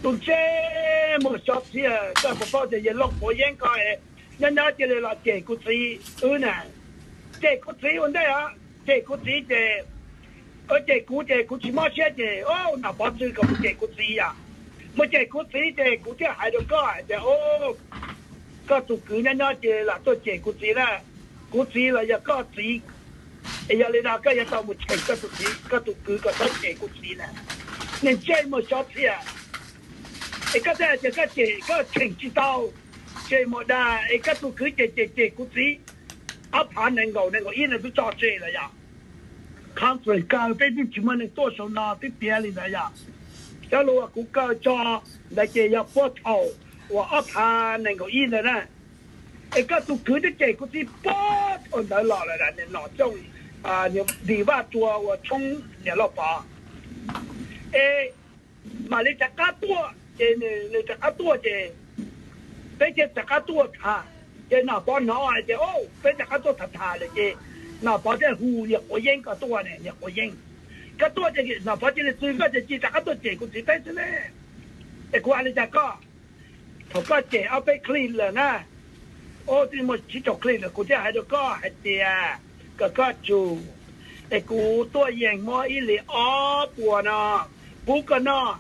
Tus ntsej muag xyov txhiaj, koj puas paub tias yawg Looj Quav Yeeb ko nyob nyob cia li los cem kuv txiv wb na. Cem kuv txiv ua ntej os, cem kuv txiv ces, cem kuv ces kuv tsis mob siab ces Nom Pov Tswb kom mus cem kuv txiv yom. Mus cem kuv txiv ces kuv thiaj hais rau koj hais tias, koj tus kwv nyob nyob cia li los tuaj cem kuv txiv na. Kuv txiv los yog koj txiv, es yog li no koj yuav tau mus cheem koj tus txiv, koj tus kwv kom txhob cem kuv txiv na. Niag ntsej muag xyov txhiaj, es koj thiaj hais tias koj cem koj cheem tsis tau. Ntsej muag dag, es koj tus kwv ces cem cem kuv txiv ob phav nees nkaum nees nkaum ib no twb tso tseg lawm yom. Conference kaw peb twb tsis muaj neeg tuaj saum no twb tiav li ntawd yom. Cov lus uas kuv kaw tso ntawd ces yog puag thaum uas ob phav nees nkaum ib ntawd na. Es koj tus kwv twb cem kuv txiv puag thaum ntawd los lawm, Nom Xyooj, Npis Vaj Tsua uas tshoob Niam Lauj Pov. Es mam li rov qab tuaj ces nws rov qab tuaj ces peb thiaj rov qab tuaj tham. Ces Nom Pov hnov hais tias peb rov qab tuaj tham tham lawm ces Nom Pov thiaj hu yawg Quav Yeeb ko tuaj ne, yawg Quav Yeeb, koj tuaj ces Nom Pov cia li txwv koj ces cia li rov qab tuaj cem kuv txiv peb xwb ne. Es kuv hais li cas koj, thaum koj cem ob peb clip lawm na, twb muaj tsib rau clip lawm kuv thiaj hais rau koj hais tias kom koj tsum, es kuv tuaj yeem muab ib li ob puas no pub koj noj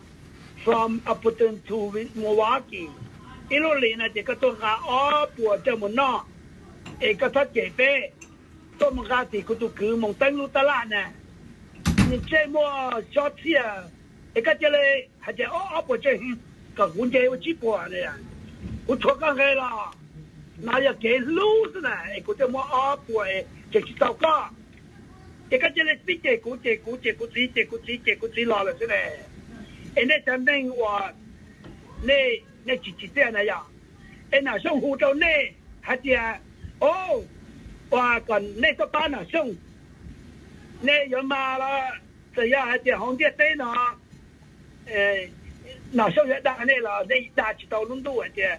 from Appleton to Milwaukee. Ib lub li no ces koj tuaj nqa ob puas coj mus noj, es koj txhob cem peb. Tuaj mus nqa tim kuv tus kwv Moos Teeb lub tab laj na. Niag ntsej muag xyov txhiaj, es koj cia li hais tias ob puas tseg, kom kuv nce ua tsib puas, kuv tshuav koj nqe los. No yog kev hlub xwb na, es kuv thiaj muab ob puas es cem tsis tau koj. Ces koj cia li pib cem kuv, cem kuv, cem kuv txiv, cem kuv txiv, cem kuv txiv los lawm xwb ne. Es nej cov neeg uas nej, nej tsis tsim txiaj na yog, es Nom Xyooj hu rau nej hais tias, o, uas kom nej tuaj pab Nom Xyooj, nej yuav mas los txawm yog hais tias hauv ntiaj teb no Nom Xyooj yuav dag nej los nej dag tsis tau lub ntuj hais tias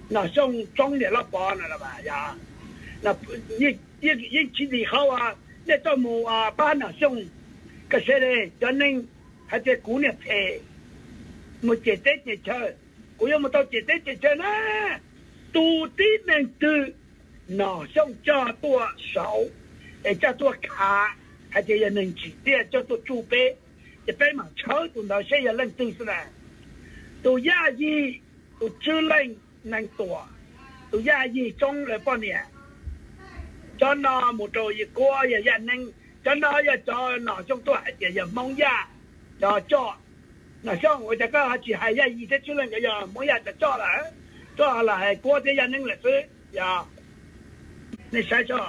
Nom Xyooj tsoob Niam Lauj Pov no los mas yog, yeej tsis dim qhov uas nej tuaj mus pab Nom Xyooj. Koj saib li cov neeg hais tias kuv niag phem, mus cem teb cem chaw, kuv yuav mus tau cem teb cem chaw na. Tus tib neeg twg Nom Xyooj coj tuaj saud, es coj tuaj khav hais tias yog neeg tsim txiaj coj tuaj tsuj peb, ces peb mam tshawb tus ntawd seb yog leej twg xwb na. Tus Yaj Yig, tus Tswb Leej Nees Tuam, tus Yaj Yig tsoob lawv poj niam. Cov no mus rau Yaj Kuab yog Yaj Neeb, cov no yog cov Nom Xyooj tuaj hais tias yog Hmoob Yaj cov coj. Nom Xyooj, ua cas koj ho tsis hais Yaj Yig thiab Tswb Leej nkawd yog Hmoob Yaj cov coj lawm, koj los hais Kuab thiab Yaj Neeb lawm xwb yog? Nej saib tso,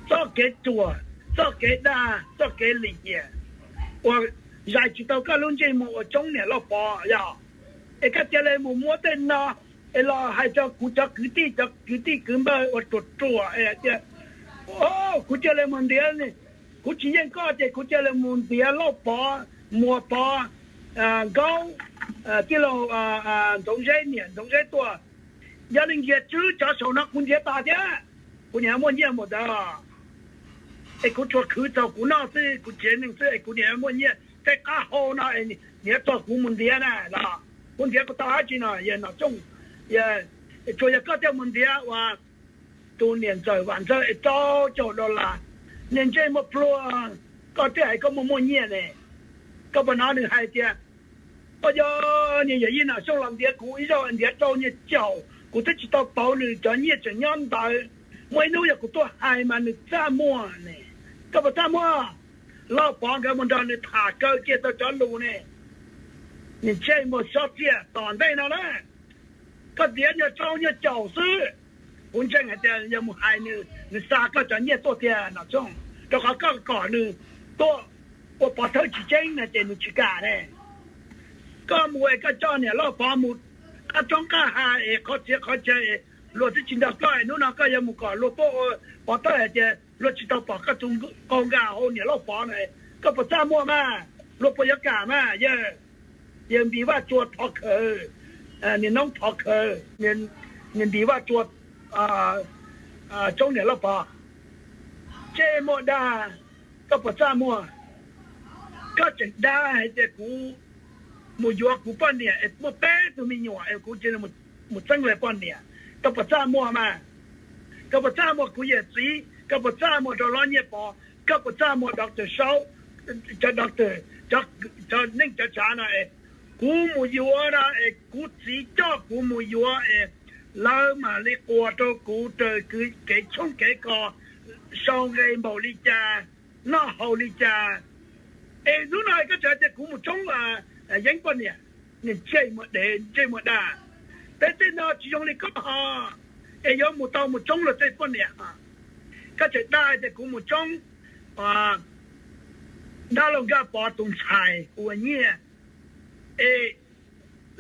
txoj kev ruam, txoj kev dag, txoj kev lim hiam uas zais tsis tau koj lub ntsej muag uas tsoob Niam Lauj Pov yog. Es koj cia li mus muab tej no es los hais rau kuv cov kwv tij, cov kwv tij kwv npawg uas ruam ruam es hais tias, o, kuv cia li mus ntiav, kuv tsis yeej koj ces kuv cia li mus ntiav Lauj Pov, Muas Pov, Nkaub, tij laug Ntxoov Zeb, niam Ntxoov Zeb tuaj. Yog li Nkias Tswb cov saum no kuv ntiav tas thiab, kuv niam muaj nyiaj mus ntawd, es kuv tsuas khwv txaus kuv noj xwb, kuv tsev neeg xwb es kuv niam muaj nyiaj tej qab hau no, niam txog kuv mus ntiav na los kuv ntiav kuv tau dab tsi no? Yog Nom Xyooj, tsuas yog koj thiaj mus ntiav uas tus niam ntxawm Vam Ntxawg es rau caum dollar, niag ntsej muag pluag, koj twb hais koj muaj muaj nyiaj ne. Koj puas hnov nws hais tias, o, yog niag yawm yij Nom Xyooj los ntiav kuv ib zaug ntiav rau nyiaj caum, kuv twb tsis tau pauv nws cov nyiaj tseem nyob ntawd, muaj ib hnub yog kuv tuaj hais mas nws txaj muag ne. Koj puas txaj muag? Lauj Pov nkawd mus nrog nws tham kaw kiag tau cov lus ne. Niag ntsej muag xyov txiaj, tom ntej no na, koj ntiav nyiaj rau nyiaj caum xwb. Kuv ntseeg hais tias yog mus hais nws, nws xa koj cov nyiaj tuaj tiag Nom Xyooj, rau qhov koj kom nws tuaj ua pov thawj tsis tseeb no ces nws tsis kam ne. Koj mus es koj coj niam Lauj Pov mus qab roob qab hav es qhov txhia qhov chaw es luag twb tsis nrog koj, hnub no koj yuav mus kom luag tuaj ua pov thawj hais tias luag tsis tau pom koj tus qaug nkag hauv niam Lauj Pov na. Koj puas txaj muag mas? Luag puas yuav kam mas? Yawg, yawg Npis Vaj Tsua thov khawv, niag noob thov khawv, niag Npis Vaj Tsua tsoob niam Lauj Pov. Ntsej muag dag, koj puas txaj muag? Koj tseem dag hais tias kuv mus yuav kuv poj niam es muaj peb tug me nyuam es kuv cia li mus txeeb lawv poj niam. Koj puas txaj muag mas? Koj puas txaj muag kuv yawm txiv? Koj puas txaj muag rau Hlob Nyiaj Pov? Koj puas txaj muag Doctor Saub, cov doctor, cov neej cov tsav no es kuv mus yuav na es kuv txiv coj kuv mus yuav es lawv mam li quas rau kuv raws kev tshoob kev kos, sau nqe npaum li cas, noj haus li cas. Es hnub no koj tseem tias kuv mus tsoob Yeeb poj niam, niag ntsej muag dev ntsej muag dag. Peb tej no tsis zoo li koj ho, es yuav mus tau mus tsoob luag tej poj niam ho. Koj tseem dag tias kuv mus tsoob dab laug Nkaj Pov tus ntxhais ua nyiaj, es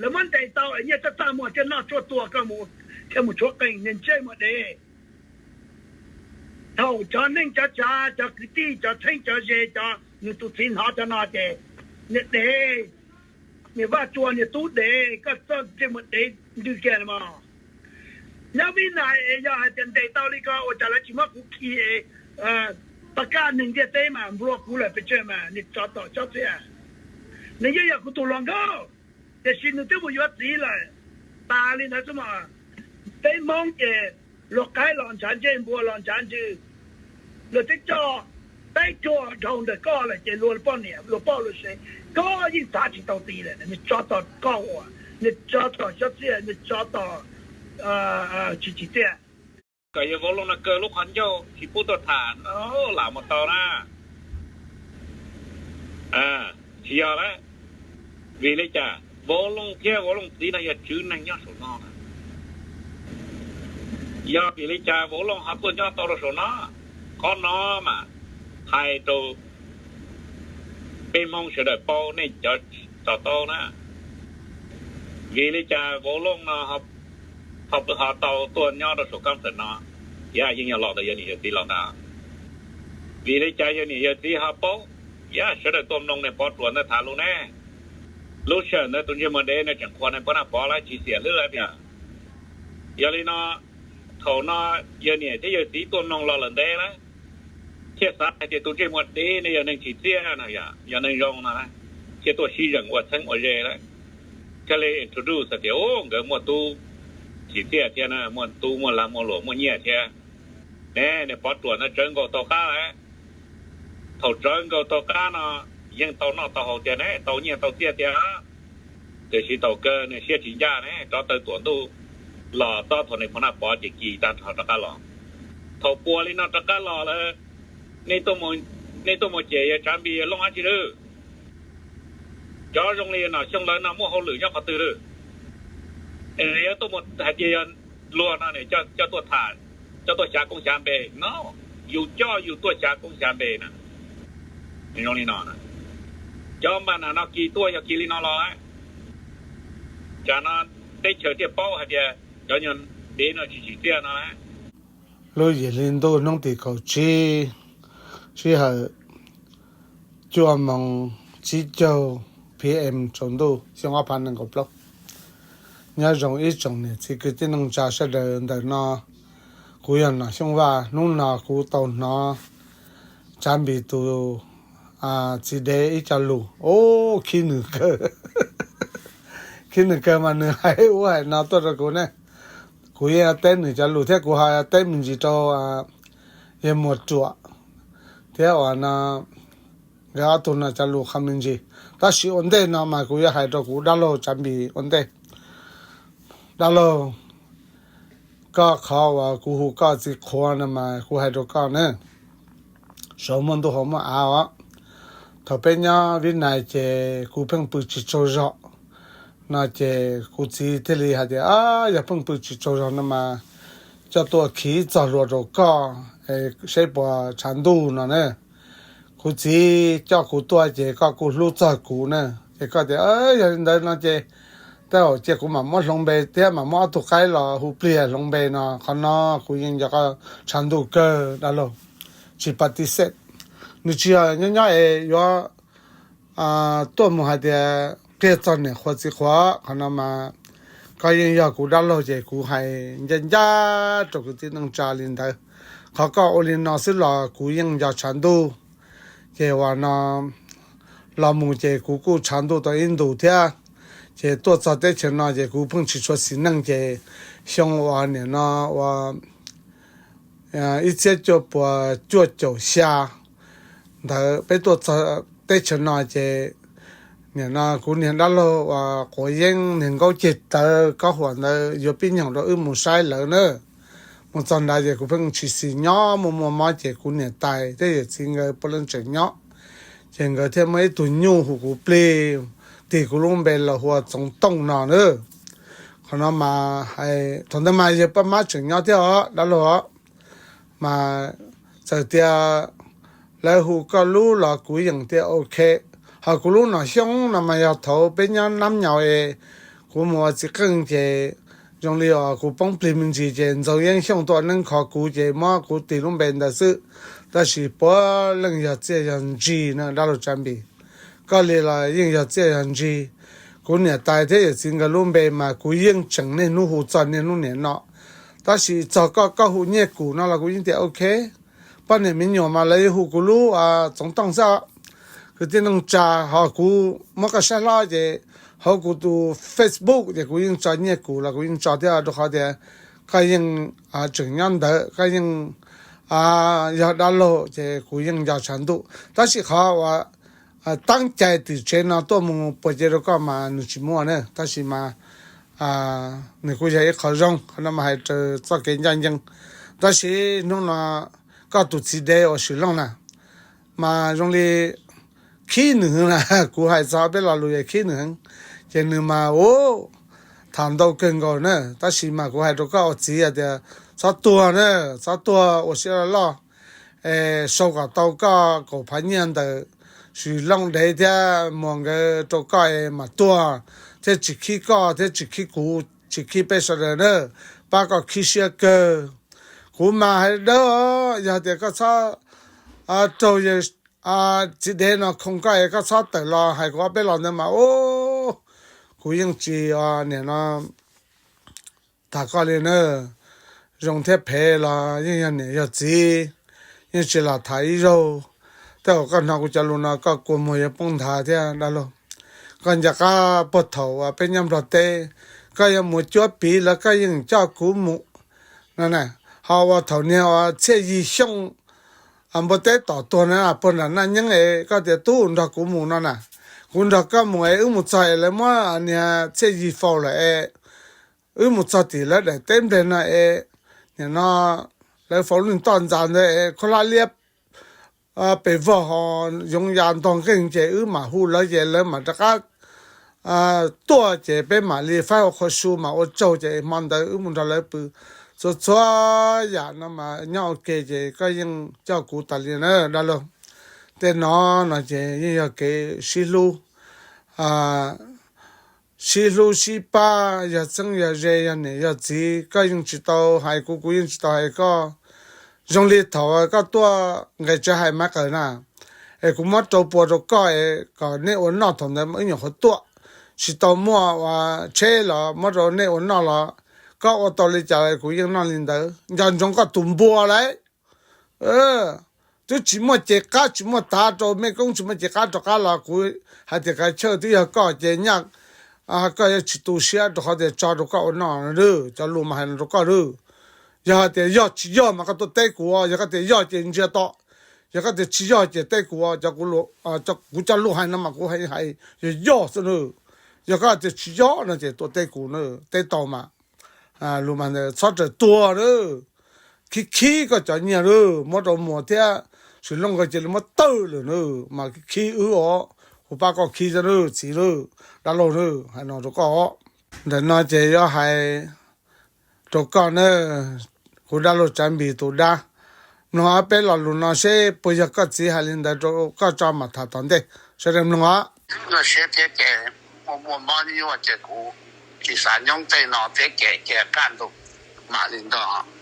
lawv muab ntes tau es nyiaj txaj txaj muag thiaj noj tsuaj tua koj mus, thiaj mus tshuab qeej, niag ntsej muag dev. Thaum cov neej cov tsav, cov kwv tij, cov txheeb cov ze, cov nws tus txiv hnov cov no ces niag dev, niag vaj tsua, niag tub dev, koj txoj ntsej muag dev ntws kiag mog. Nyob Vib Nais es yog hais tias ntes tau li ko ua cas lawv tsis muab kuv khi es pas kaj neeg ntiaj teb mas nplua kuv lawm pes tsawg mas, niag tsov tom tsob txiaj. Nws yeej yog kuv tus hluas nkauj, tiam sis nws twb mus yuav txiv lawm. Tas li ntawd xwb mas. Peb Hmoob ces luag qaib los ntshav ntsej, npua los ntshav ntswg, luag twb coj peb cuag dhau ntawm koj lawm ces luag poj niam luag poj luag sev, koj yeej txav tsis tau ti lawm. Niag tsov tom koj ua, niag tsov tom tsob txiaj, niag tsov tom tsis tsim txiaj. Kom yawg Vauv Looj no kaw lub qhov ncauj tsis pub tuaj tham no lam mus tau na. Tsis yog lawm. Vim li cas Vauv Looj thiab Vauv Looj txiv no yog tswv neeg nyob saum no na? Yog vim li cas Vauv Looj ho tuaj nyob tau rau saum no? Qhov no mas hais rau peb Hmoob sawv daws paub, nej cov to taub na. Vim li cas Vauv Looj no ho tau tuaj nyob rau saum kab tawm no? Thiab yeej yog los ntawm yawg niam yawg txiv los ntag. Vim li cas yawg niam yawg txiv ho paub? Thiab sawv daws tuaj mloog niag Pov Ruam ntawd tham lus ne. Lub sij hawm ntawd tus ntsej muag dev no tseem qhuas niag Pov Naj Pov lawv tsis xiam hlwb lawm tiag. Yog li no, thaum no yawg niam thiab yawg txiv tuaj mloog los lawm ntev lawm, thiaj xav hais tias tus ntsej muag dev no yog neeg tsim txiaj no, yog neeg zoo no, thiaj tuaj sib zeem ua txheeb ua ze lawm. Thiaj li introduce tias nkawd muaj tub tsim txiaj thiab na, muaj tub muaj lag muaj luam muaj nyiaj thiab. Ne, niag Pov Ruam no tsawv nkaus tau qab lawm. Thaum tsawv nkaus tau qab no yeej tau noj tau haus tiag ne, tau nyiaj tau txiaj tiag. Tiam sis thaum kawg nws siab tsis ncaj ne, rov taw tuam ntuj los txog thaum niag Pov Naj Pov ces kis tag nrho rov qab los. Thaum puas li no rov qab los lawm, nej tuaj mus cem yawg Tsav Npis Looj dab tsi lawm? Cov zoo li Nom Xyooj lawv no muaj hauj lwm nyob qhov twg lawm? Es yuav tuaj mus hais tias yog luag no nws coj tuaj tham, coj tuaj xyav koob xyav npe no, yus coj yus tuaj xyav koob xyav npe na. Zoo li no, cov npaj nas no kis tuaj yog kis li no los lawm, tsam no teb chaws thiaj paub hais tias cov nyuag dev no tsis tsim txiaj no lawm. Lub yim hli ntuj hnub tim kaum tsib, sij hawm cuaj moos tsib caug P M tsaus ntuj xyoo ob phav nees nkaum plaub. Nyob zoo ib tsoom niam txiv kwv tij neej tsa sawv daws ntawm no, kuv yog Nom Xyooj Vaj. Hnub no kuv tau hnov Tsav Npis tus txiv dev ib co lus, khib nws kawg, khib nws kawg mas nws hais ub hais no tuaj rau kuv ne. Kuv yeej teb nws cov lus thiab kuv ho teb me ntsis rau yawg Muas Ruam thiab uas no, nkawd ob tug no cov lus qhov me ntsis. Tab sis ua ntej no mas kuv yuav hais rau kuv dab laug Tsav Npis ua ntej. Dab laug, koj qhov uas kuv hu koj txiv qhuav no mas kuv hais rau koj na, saum muaj ntuj hauv muaj av os. Thaum peb nyob Vib Nais ces kuv pheej pw tsis tsaug zog no ces kuv txiv thiaj li hais tias, yog pheej pw tsis tsaug zog no mas coj tuaj khi txog hlua rau koj, seb puas tshav ntuj no na. Kuv txiv coj kuv tuaj ces koj kuj hlub txog kuv na, ces koj tias, yog li ntawd no ces tej zaum cia kuv mam muab hloov npe thiab mam muab ob tug qaib los hu pliag hloov npe no. Qhov no kuv yeej nco koj tshav ntuj kawg dab laug, tsis pa ti xej. Nws tsis yog nyob nyob es yuav tuaj mus hais tias qiag txog niam qhuav txiv qhuav. Qhov no mas koj yeej yog kuv dab laug ces kuv hais ncaj ncaj rau kwv tij neej tsa li ntawd. Qhov koj ua li no xwb los kuv yeej nco tshav ntuj. Ces uas no los mus ces kuv kuj tshav ntuj tau ib ntus thiab. Ces tuaj txog teb chaws no ces kuv pheej tsis tshua xis neej ces xyoo uas nim no uas ib txhiab cuaj puas cuaj caum xya ntawd peb tuaj txog teb chaws no ces nim no kuv niag dab laug uas quav yeeb niag nkaub ceg tawv kob huam ntawd yuav pib nyoog rau wb mus saib lawv na. Mus txog nrad ces kuv pheej tsis xis nyob muaj muaj mob ces kuv niam tais thiab yawm txiv nkawd puav leej tseem nyob. Ces nkawd thiaj muaj ib tug nyuj hu kuv plig, tis kuv lub npe los hu ua Txoov Tooj no na. Qhov no mas hais thaum ntawd mas yawg Paj Mab tseem nyob thiab os dab laug os. Mas txawm tias lawv hu koj lub los kuv yeej tias ok. Ho kuv lub nom xyoo no mas yog thaum peb nyob Nab Nyaus es kuv mus ua txiv qeej ces zoo li os kuv poob plig me ntsis ces Ntxoov Yeeb Xyooj tuaj neeb kho kuv ces muab kuv tis lub npe ntawd xwb. Tab sis puav leej yog txiaj yog ntsig na dab laug Tsav Npis. Koj li los yeej yog txiaj yog ntsig. Kuv niam tais thiab yawm txiv nkawd lub npe mas kuv yeej tseem niaj hnub hu txog niaj hnub nim no. Tab sis txog koj, koj hu Nyiaj Kum no los kuv yeej tias ok. Poj niam me nyuam mas lawv yeej hu kuv lub Txoov Tooj xwb. Kwv tij neej tsa, ho kuv muab koj saib hlob ces hauv kuv tus Facebook ces kuv yeej tso Nyiaj Kum los kuv yeej tso thiab rau qhov tias koj yeej tseem nyob ntawd, koj yeej yog dab laug ces kuv yeej nco tshav ntuj. Tab sis qhov uas teeb cai tim tsev no tuaj mus puas ce rau koj mas nws tsis muaj na, tab sis mas nws kuj yog ib qho zoo, qhov no mas hais raws txoj kev ncaj ncees. Tab sis hnub no koj tus txiv dev uas Swm Looj na, mas zoo li khib nws na, kuv hais txog peb lo lus es khib nws heev, ces nws mas ua tham ntau kawg nkaus na. Tab sis mas kuv hais rau koj ua txiv hais tias txhob tuag na, txhob tuag ua siab loj loj, es sau kom tau koj kaum phav nyiaj ntawm Swm Looj dev thiab muam nkawd rau koj es mam tuag, thiab tsis khib koj thiab tsis khib kuv, tsis khib peb sawv daws na, pab koj khib siab kawg. Kuv mas hais dawb, yog tias koj txhob raug txiv dev no khoom koj es koj txhob tawm los hais kuv ob peb los ntawd mas kuv yeej tsis nim no tham koj li na. Zoo thiab phem los yeej yog niam yog txiv, yeej tsis lam tham ib zaug. Tej zaum koj hnov kuv cov lus no koj kua muag yuav poob nthav thiab dab laug. Koj nco qab puag thaum uas peb nyob Nplog teb, koj yuav mus cuab piv los koj yeej coj kuv mus no na. Ho uas thaum niag uas Txhiaj Yig Xyooj npua teb tom tuag na, puag nram Naj Nyeeb es koj tias tub nrog kuv mus no na, kuv nrog koj mus es wb mus txog es lawv muab niag Txhiaj Yig faus lawm es wb mus txog tim lawv daim teb nplej no es nim no lawv faus lub toj ntxas ntawd es khaub hlab liab pes vog ho yoov ya ntog nqeeg ces wb mam hu lawv ces lawv mam rov qab tuaj ces peb mam li faib hauv qhua su mam ua tsaug ces hmo ntawd wb mus nrog lawv pw. Txhua txhua yam no mas nyob ua ke ces koj yeej coj kuv tas li na dab laug. Tej no no ces yeej yog kev sib hlub, sib hlub sib pab, yog txheeb yog ze, yog niam yog txiv. Koj yeej tsis tau hais kuv, kuv yeej tsis tau hais koj. Zoo li thaum koj tuaj nqes tsav hais Maiv Qawm na, es kuv muab rau pua rau koj es kom nej ua noj, thaum ntawd wb nyuam qhuav tuaj tsis tau muaj ua tsheb los muab rau nej ua noj los koj ua tau li cas kuv yeej noj li ntawd. Nco ntsoov koj tus npua lauj, twb tsis muaj ces qab tsis muaj tav rau mej koob, tsis muaj ces qab rov qab los kuv hais tias kav chawj twb yog koj ces nyaj koj yuav tsis tu siab rau qhov tias tso rau koj ua noj. Cov lus mas hais no rau koj lawm. Yog hais tias yog tsis yog mas koj tuaj teb kuv, yog koj tias yog ces ntsia to, yog koj tias tsis yog ces teb kuv. Kuv cov lus hais no mas kuv hais yog yog xwb na. Yog koj tias tsis yog no ces tuaj teb kuv, teb tau mas. Lus mas txhob raws tuag na, khib khib koj cov nyiaj lawm muab rau muam thiab Swm Looj nkawd cia li muab tawg lawm na, mas khib wb os, kuv pab koj khib xwb na txiv lawm, dab laug na, hais no rau koj. Ntawm no ces yuav hais rau koj na, kuv dab laug Tsav Npis tus dab. Mloog ob peb lo lus no seb puas yog koj txiv hais li ntawd rau koj tso mam tham tom ntej, sawv daws mloog os. Muaj muaj mob nyuaj ces kuv tsis xav nyoob tej no thiab ces cia kaj ntug mam li nrog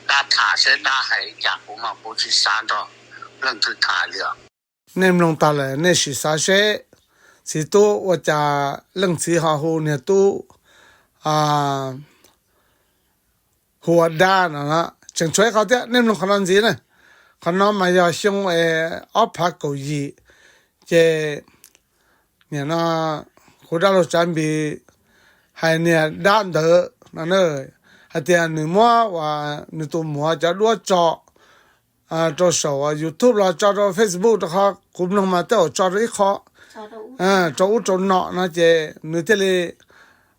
dab tham seb dab hais cas, kuv mas kuv tsis xav nrog leej twg tham li os. Nej mloog tag lawm nej sim xav seb txiv tub ua cas leej txiv ho hu niag tub hu ua dab no. Tseem tshuav ib qho thiab, nej mloog qhov no ntxiv na. Qhov no mas yog xyoo ob phav kaum yim, ces nim no kuv dab laug Tsav Npis hais niag dab ntawd no, hais tias nws muab uas nws tus muam cov duab tso rau saum YouTube los tso rau Facebook rau qhov kuv mloog mas tej zaum tso rau ib qho rau ub rau no no ces nws thiaj li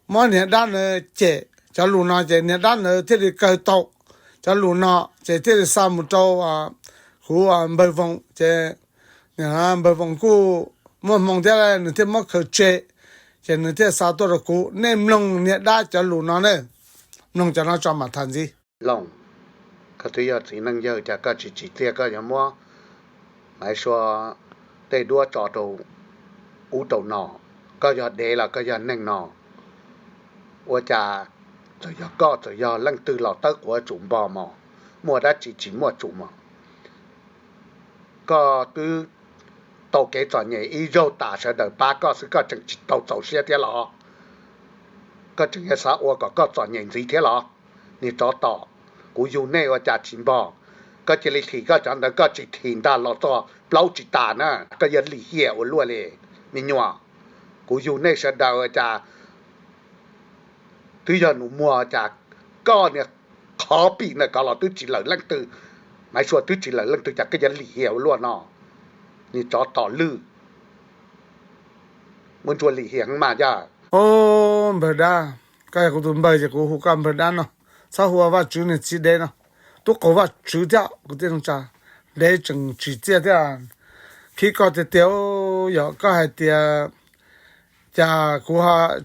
muab niag dab ntawd cem. Cov lus no ces niag dab ntawd thiaj li kawg tau cov lus no ces thiaj li xa mus rau kuv npawg Voos ces npawg Voos kuj muaj hmoo thiab nws thiaj muab khaws tseg. Ces nws thiaj xa tuaj rau kuv, nej mloog niag dab cov lus no ne, mloog cov no tso mam tham ntxiv. Loos, koj twb yog txiv neej yawg cas koj tsis tsim txiaj koj yuav muab Maiv Suav tej duab tso rau ub rau no? Koj yog dev los koj yog neeg no? Ua cas txawm yog koj txawm yog leej twg los tawb quav tsum npo mog, muaj dab tsi tsis muaj tsum mog? Koj twb tau kev txom nyem ib zaug tas sawv daws pab koj xwb koj tseem tsis tau txaus siab thiab los? Koj tseem yuav xav ua kom koj txom nyem ntxiv thiab los? Niag tsov tom, kuv yug nej ua cas tsis npog? Koj cia li thim koj cov ntawd, koj tsis thim ntag los txog plaub tsis tas na, koj yuav lim hiam ua luaj li. Me nyuam, kuv yug nej sawv daws ua cas twb yog nus muag cas koj niag qhov pim ntawm ko los twb tsis lawm leej twg, Maiv Suav twb tsis lawm leej twg cas koj yuav lim hiam ua luaj no? Niag tsov tom lwj, muab ntsuag lim hiam heev mas yog. Npawg dab, koj yog kuv tus npawg ces kuv hu koj npawg dab no, txhob hu ua Vajtswv niag txiv dev no. Tub qaug Vajtswv thiab kuv tij neej tsa, dev tseem tsim txiaj thiab. Khib koj tiag tiag, yog koj hais tias cas kuv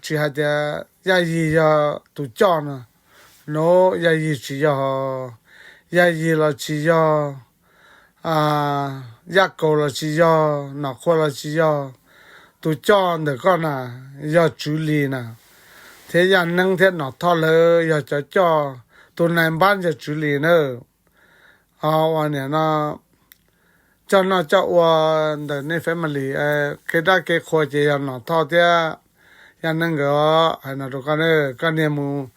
tsis hais tias Yaj Yig yog tus coj no, no Yaj Yig tsis yog, Yaj Yig los tsis yog, Yaj Kaus los tsis yog, Nom Qhua los tsis yog. Tus coj ntawm koj na yog Tswv Lis na, thiab Yaj Neeb thiab Nom Thoj lawv yog cov coj. Tus nai npab yog Tswv Lis na. Ho uas nim no coj noj coj ua ntawm nej family, kev dab kev qhua ces yog Nom Thoj thiab Yaj Neeb nkawd os. Hais no rau koj, koj niag mus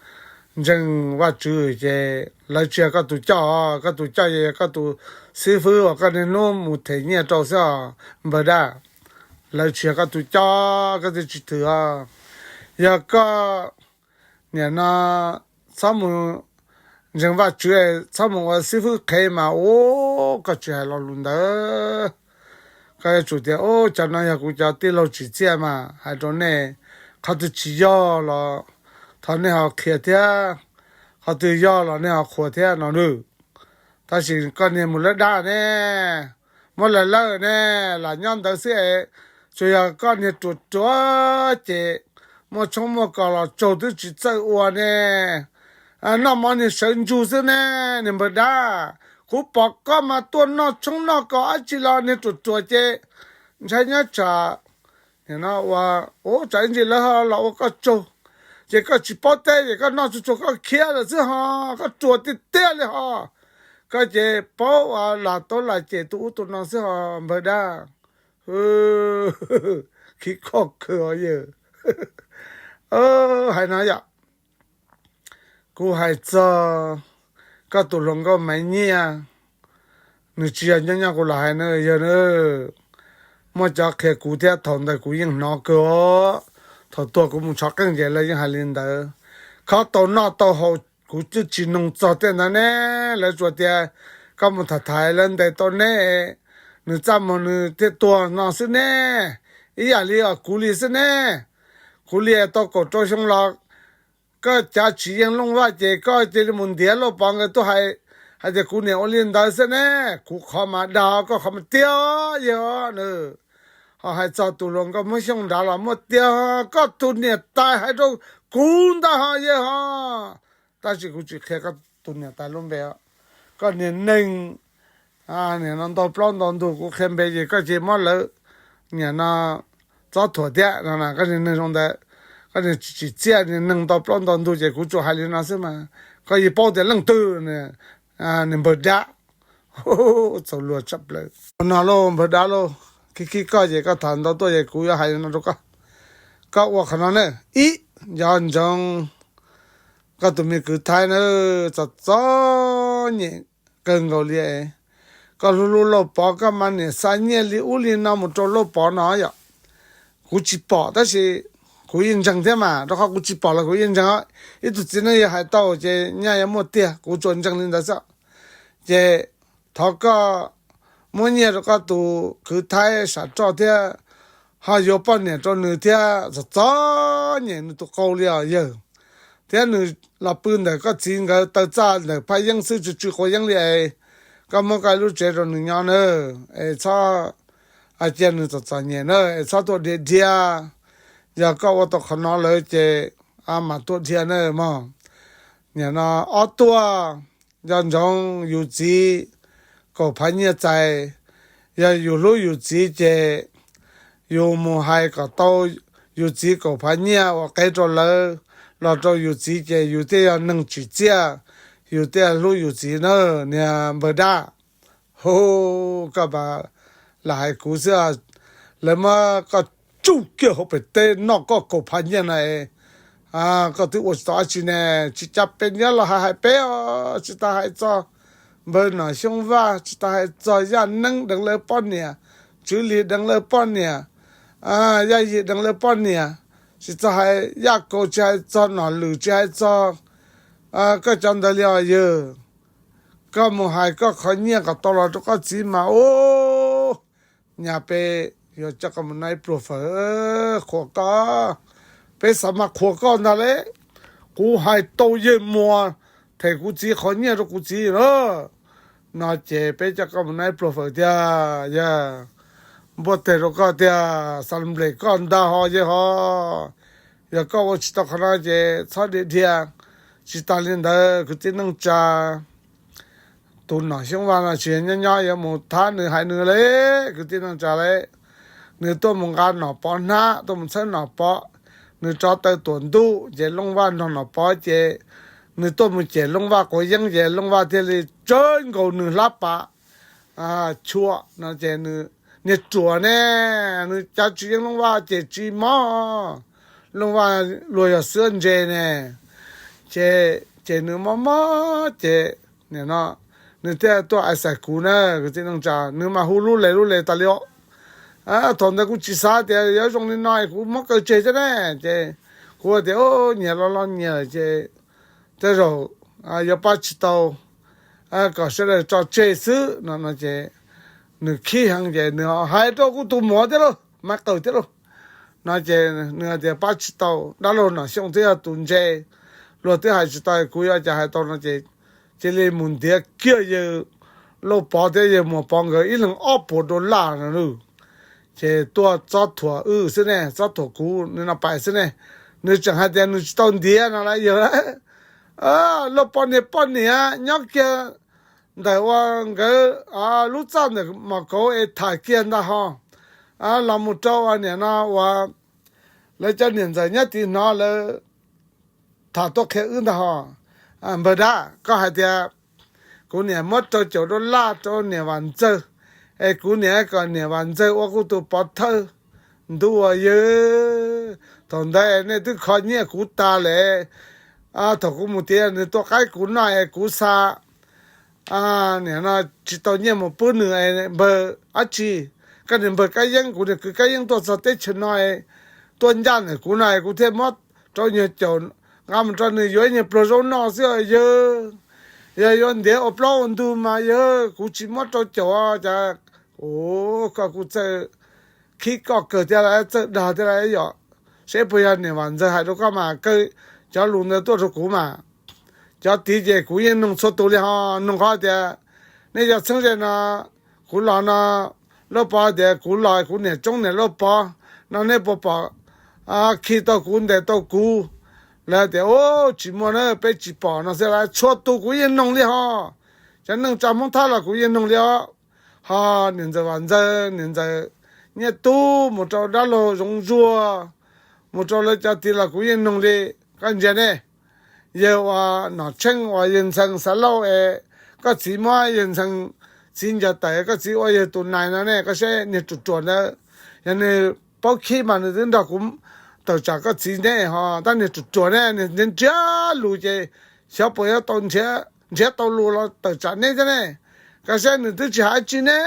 ntseeg Vajtswv ces lawv tsis yog koj tus coj, koj tus coj yog koj tus xib fwb uas koj niaj hnub mus them nyiaj rau xwb os npawg dab. Lawv tsis yog koj tus coj, koj twb tsis thwm os. Yog koj nim no txhob mus ntseeg Vajtswv, txhob mus ua xib fwb qhev mas ua koj tsis hais lo lus ntawd. Koj yuav tsum tias, ub, cov no yog kuv cov tij laug tsim txiaj mas hais rau nej, qhov twg tsis yog los thov nej ho qhia thiab, qhov twg yog los nej ho qhuas thiab no nawb. Tab sis koj niag mus lawv dab ne, muab lawv lawm ne, lam nyob ntawd xwb es, tsuas yog koj niag ruam ruam ces muaj tshoob muaj kos los tsaug twb tsis txawj ua ne. Noj mov niag sawv ntsug xwb ne, niag npawg dab. Kuv pom koj mas tuaj noj tshoob noj kos dab tsi los niag ruam ruam ces ntshai nyob tsam nim no ua, ub, tsam ib ntsis lawv ho los ua koj tsaug, ces koj tsis paub teb ces koj noj tsuag tsuag koj khiav lawm xwb ho, koj ruam tiag tiag li ho. Koj ces paub ua lam tau lam cem tus ub tus no xwb ho npawg dab. Khib koj kawg os yawg. Hais no yom, kuv hais txog koj tus hluas nkauj Maiv Nyiaj, nws tsis yog nyob nyob kuv los hais na yawg na, muaj cov qhia kuv thiab thaum ntawd kuv yeej hnov kawg os. Thaum tuag kuv mus tshov qeej ces lawv yeej hais li ntawd. Khob tau noj tau haus kuv twb tsis noog txog tej ntawd ne. Lawv tsuas tias koj mus tham thaiv lawv ntes tau ne, nws txaj muag nws thiaj tuag no xwb ne. Ib yam li os kuv li xwb ne. Kuv li tau kaum rau xyoo los koj cav tsis yeej Looj Vaj ces koj cia li mus ntiav Lauj Pov nkawd tuaj hais, hais tias kuv niam ua li ntawd xwb ne. Kuv qhov mas dag, koj qhov mas tiag yawg os. Ho hais txog tus hluas nkauj Hmoob Xyooj nrad los muaj tiag, koj tus niam tais hais rau kuv ntag ho yawg ho. Tab sis kuv tsis qhia koj tus niam tais lub npe os. Koj niag neeg nim no ntau plaub ntau ntug kuv qhia npe ces koj cia li muab lawv nim no txob thuam thiab no, koj niag neeg zoo ntawd, koj niag tsis tsim txiaj, niag neeg ntau plaub ntau ntug ces kuv tsuas hais li no xwb mas koj yeej paub tias leej twg, niag npawg dab. Txaus luag tshaj plaws. Ua no lauj npawg dab lauj, khib khib koj ces koj tham ntau tuaj ces kuv yuav hais li no rau koj. Koj ua qhov no na, ib, nco ntsoov koj tus me kwv Thaib na, txom txom nyem kawg nkaus li. Koj hlub hlub Lauj Pov, koj mas niam xa nyiaj li ub li no mus rau Lauj Pov no yom. Kuv tsis pom tab sis kuv yeej ntseeg thiab mas, rau qhov kuv tsis pom los kuv yeej ntseeg. Ib tug txiv neej yog hais tau ces nyaj yuav muaj tiag, kuv tsuas ntseeg li ntawd xwb. Ces thov koj muab nyiaj rau koj tus kwv Thaib sam roj thiab ho yuav poj niam rau nws thiab, txom txom nyem nws tus qau li os yawg. Thiab nws los pw ntawm koj txiv nkawd taw txaj ntawm phaj yeeb xwb, tsw tsw quav yeeb li es. Koj muab koj lub tsev rau nws nyob na, es txhob cia nws txom txom nyem na, es txhob tuaj dhia dhia. Yog koj ua tau qhov no lawm ces mam tuaj dhia na mog. Nim no ob tuaj, nco ntsoov yus txiv kaum phav nyiaj txais, yog yus hlub yus txiv ces yus mus hais kom tau yus txiv kaum phav nyiaj ua qev rau lawv, los rau yus txiv ces yus thiaj yog neeg tsim txiaj, yus thiaj hlub yus txiv na, niag npawg dab. Hu, koj mas lam hais kuv xwb, lawv muab koj tsuj kiag hauv pem teb noj koj kaum phav nyiaj na, koj twb ua tsis tau dab tsi ne. Tsis cas peb nyob los hais hais peb os, tsis tas hais txog npawg Nom Xyooj Vaj, tsis tas hais txog Yaj Neeb deev lawv poj niam, Tswv Lis deev lawv poj niam, Yaj Yim deev lawv poj niam, tsis txog hais Yaj Kaus, tsis hais txog Nom Lwm, tsis hais txog koj cov ntawd li os yawg. Koj mus hais koj qhov nyiaj kom tau los rau koj txiv mas ub, nyaj peb yuav coj koj mus noj ib pluag fawm qhuas koj. Peb xav mas qhuas koj ntag le. Kuv hais tau yawg Muas them kuv txiv qhov nyiaj rau kuv txiv na, no ces peb coj koj mus noj ib pluag fawm tiag. Yog npuaj teg rau koj tiag, xav nplem koj ntag ho yawg ho. Yog koj ua tsis tau qhov no ces txhob dhia dhia. Tsis tas li ntawd kwv tij neej tsa, tus Nom Xyooj Vaj no tsis nyob nyob yuav mus thab nws hais nws li, kwv tij neej tsa li. Nws tuaj mus nqa Nom Pov hnab, tuaj mus txhawb Nom Pov, nws rov taw tuam ntuj ces Looj Vaj nrog Nom Pov ces nws tuaj mus cem Looj Vaj quav yeeb ces Looj Vaj thiaj li tsawb nkaus nws hlab pas chua no ces nws niag ruam ne, nws cav tsis yeej Looj Vaj ces tsis mob. Looj Vaj luag yog xwab ntse ne, ces nws mob mob ces nim no nws thiaj tuaj ai xais kuv na kwv tij neej tsa, nws mas hu lub le lub le tas li os. Thaum ntawd kuv tsis xav tias yuav zoo li no kuv muab kaw tseg thiab ne, ces kuv tias nyias los los nyias ces tej zaum yuav pab tsis tau, kom sawv daws tso tseg xwb no no ces nws khib heev ces nws hais rau kuv tus muam thiab lauj, Maiv Qawm thiab lauj, no ces nws hais tias pab tsis tau, dab laug Nom Xyooj twb yog tus ntse, luag twb hais tsis tau kuv yuav cas hais tau no ces cia li mus ntiav kiag yawg Lauj Pov thiab yawg Muas Pov nkawd ib leeg ob puas dollar no lauj. Ces tuaj txob thuam wb xwb ne, txob thuam kuv nws no pais xwb ne. Nws tseem hais tias nws tsis tau ntiav no las yawg, Lauj Pov niag poj niam nyob kiag ntawm ua nkawd lub txaj ntawm mom kauv es tham kiag ntag ho, los mus rau ua niam no ua lawv cov niam ntxawm nyob tid hnov lawv tham tuaj qhia wb ntag ho. Npawg dab, koj hais tias kuv niam muab rau caum dollar rau niam Vam Ntxawg, es kuv niam kom niam Vam Ntxawg ua kuv tus pov thawj ntuj ua yawg. Thaum ntawd nej twb kho nyiaj kuv tas lawm. Thaum kuv mus tiav nws tua qaib kuv noj es kuv xa nim no tsis tau nyiaj mus pub nws, npawg dab tsi, koj niam npawg Kab Yeeb, kuv niam kwv Kab Yeeb tuaj txog teb chaws no, tuaj ncaj ntawm kuv no kuv thiaj muab rau nyuag caum nqa mus rau nws yuav ib nyuag pluag zaub noj xwb yawg. Yog yuav ntiav ua plaub ua ntug mas yawg kuv tsis muab rau caum cas. Koj kuj txawj khib koj kawg thiab las, txawj dag thiab las yom. Seb puas yog niam Vam Ntxawg hais rau koj mas, kawg cov lus ntawd tuaj rau kuv mas. Cov tid ces kuv yeej noog txhua tus li ho, noog qhov tias nej cov txheeb ze no, kuv los no, Lauj Pov tias kuv los kuv niam tsoob niam Lauj Pov no, nej puas pom khi tau kuv ntes tau kuv? Lawv tias tsis muaj na, peb tsis pom no xwb las. Txhua tus kuv yeej noog li ho, cov neej tsa Hmoob Thab los kuv yeej noog li os. Ho niam ntxawm Vam Ntxawg, niam ntxawm Nyiaj Tub, mus rau dab laug Zoov Zuag, mus rau lawv cov tid los kuv yeej noog li. Koj ntsia ne, yawg ua Nom Tsheej uas yawg ntxhee Xav Lauj es, koj txiv muab yawg ntxhee txiv ncaws tawm, koj txiv ua yawg tus nais no ne, koj saib niag ruam ruam ntawd. Yog nws paub khib mas nws twb nrog kuv tawm tsam koj txiv ne ho, tab niag ruam ruam ne, nws nrhiav lus ces xyov puas yuav tau nrhiav, nrhiav tau lus los tawm tsam neb thiab ne. Koj saib nws twb tsis hais tsi ne,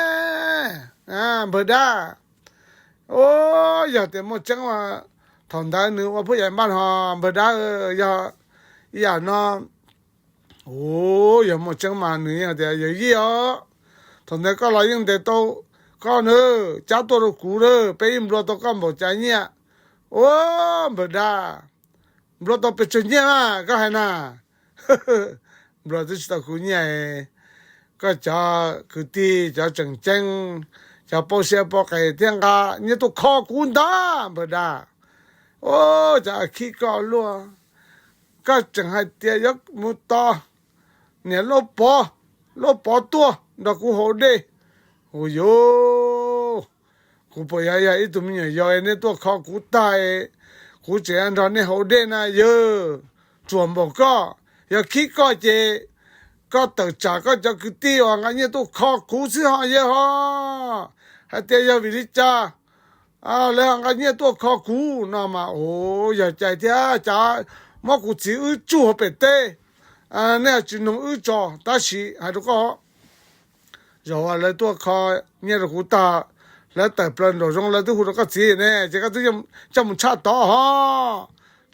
npawg dab. Yog tias muaj tseeb mas Thaum ntawd nws ua phuj yam npaj no, npawg dab, yog ib yam no, u, yog muaj tseeb mas nws yeej tias yawm yij os, thaum ntawd koj los yeej ntes tau koj na, cab tuaj rau kuv na, peb yeej nplua tau koj npaum cas nyiaj. Ua, npawg dab, nplua tau pes tsawg nyiaj mas koj hais na? Nplua twb tsis tau kuv nyiaj. Koj cov kwv tij cov tseem ceeb, cov paub siab paub qes thiaj nqa nyiaj tuaj kho kuv ntag npawg dab. Ua, cov khib koj luaj, koj tseem hais tias yuav mus tos niam Lauj Pov, Lauj Pov tuaj nrog kuv haus dej. Ua, yus, kuv puas yog yog ib tug me nyuam yaus nej tuaj kho kuv tag, kuv tseem nrog nej haus dej na yawg? Ruam npaum koj, yog khib koj ces koj tawm tsam koj cov kwv tij uas nqa nyiaj tuaj kho kuv xwb ho yawg ho. Hais tias yog vim li cas lawv ho nqa nyiaj tuaj kho kuv no mas, u, yog cai thiab cas muab kuv txiv wb tsuj hauv pem teb, nej tsis noog wb tso. Tab sis hais rau koj, zaum uas lawv tuaj kho nyiaj rau kuv tag, lawv tawm plaws nraum zoov lawv twb hu rau koj txiv ne, ces koj twb coj mus tshaj tod ho.